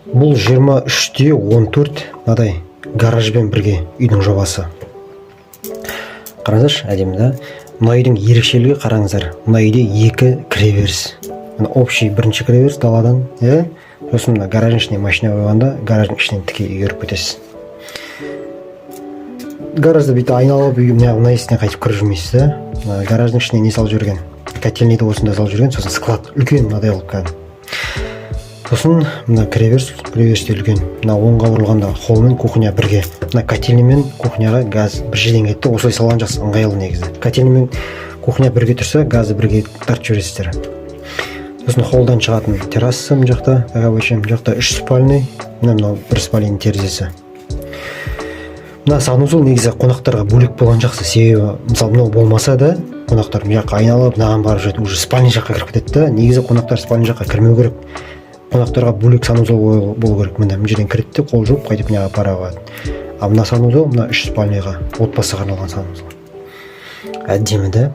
Бұл 23-те 14, мынадай гаражбен бірге үйдің жобасы. Қараңыздаршы, әдемі да. Мына үйдің ерекшелігі, қараңыздар, мына үйде екі кіреберіс. Мына общий бірінші кіреберіс даладан, иә. Сосын мына гараждың ішіне машина қойғанда, гараждың ішінен тіке үйге кіріп кетесіз. Гаражды бүйтіп айналып, үй мына есіктен қайтып кіріп жүрмейсіз да. Мына гараждың ішіне не салып жіберген? Котельныйды осында салып жіберген. Сосын склад үлкен мынадай қылып кәдімгі. Сосын мына кіреберіс, кіреберіс те үлкен. Мына оңға бұрылғанда холл мен кухня бірге. Мына котельный мен кухняға газ бір жерден кетті. Осылай салған жақсы, ыңғайлы негізі. Котельный мен кухня бірге тұрса, газды бірге тартып жібересіздер. Сосын холлдан шығатын терраса мына жақта, как обычно. Мына жақта үш спальный. Мына мынау бір спальныйның терезесі. Мына санузел негізі қонақтарға бөлек болған жақсы, себебі, мысалы, мынау болмаса да, қонақтар мына жаққа айналып, мынаған барып жүреді, уже спальный жаққа кіріп кетеді да. Негізі қонақтар спальный жаққа кірмеу керек, қонақтарға бөлек санузел болу керек. Міне, мына жерден кіреді де, қол жуып, қайтып мына жаққа бара қояды. А мына санузел мына үш спальныйға, отбасыға арналған санузел. Әдемі да.